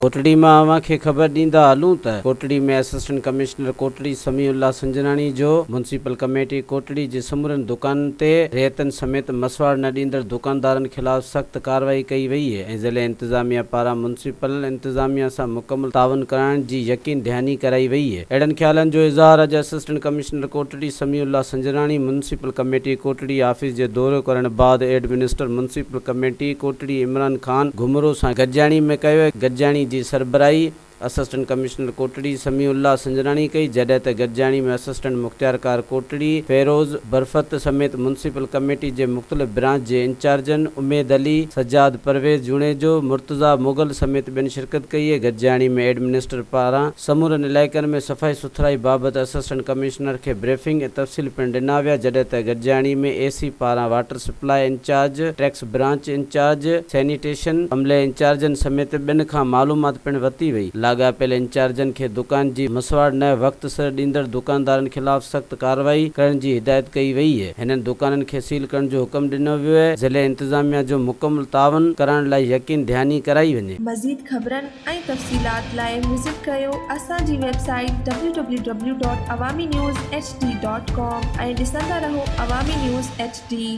ڪوٽڙي مان اوهان کي خبر ڏيندا هلون ته Kotri ۾ assistant commissioner Kotri Samiullah Sanjrani جو ميونسپل ڪميٽي ڪوٽڙي جي سمورن دڪانن تي رعيتن سميت مسواڙ نه ڏيندڙ دڪاندارن خلاف سخت ڪارروائي ڪئي وئي ۽ ضلعي انتظاميا پاران ميونسپل انتظاميا سان مڪمل تعاون ڪرائڻ جي يقين ڌياني ڪرائي وئي. اهڙن خيالن جو اظهار اڄ assistant commissioner Kotri Samiullah Sanjrani municipal committee Kotri office جي دورو ڪرڻ بعد administrator municipal committee Kotri Imran Khan Ghumro سان گڏجاڻي ۾ ڪيو. گڏجاڻي جي سربراهي assistant commissioner Kotri Samiullah Sanjrani ڪئي، جڏهن ته گڏجاڻي ۾ اسسٽنٽ مختيارڪار ڪوٽڙي فيروز برفت سميت ميونسپل ڪميٽي جي مختلف برانچ جي انچارجن اميد علي، سجاد پرويز جوڻيجو، مرتضيٰ مغل سميت ٻين شرڪت ڪئي. گڏجاڻي ۾ ايڊمنسٽر پاران سمورن علائقن ۾ صفائي سٿرائي بابت اسسٽنٽ ڪمشنر کي بريفنگ ۽ تفصيل پڻ ڏنا ويا جڏهن ته گڏجاڻي ۾ اي سي پاران water supply incharge, tax branch incharge, sanitation عملي انچارجن سميت ٻين کان معلومات پڻ ورتي وئي. لاڳاپيل انچارجن کي دڪان جي مسواڙ نه وقت سر ڏيندڙ دڪاندارن خلاف سخت ڪارروائي ڪرڻ جي هدايت ڪئي وئي. هنن دڪانن کي سيل ڪرڻ جو حڪم ڏنو ويو ۽ ضلعي انتظاميا جو مڪمل تعاون ڪرائڻ لاء يقين ڌياني ڪرائي وڃي. مزيد خبرن ۽ تفصيلات لاء وزٽ ڪريو اسان جي website W W W dot Awami news H D dot com ۽ ڏسندا رهو عوامي نيوز ايڇ ڊي.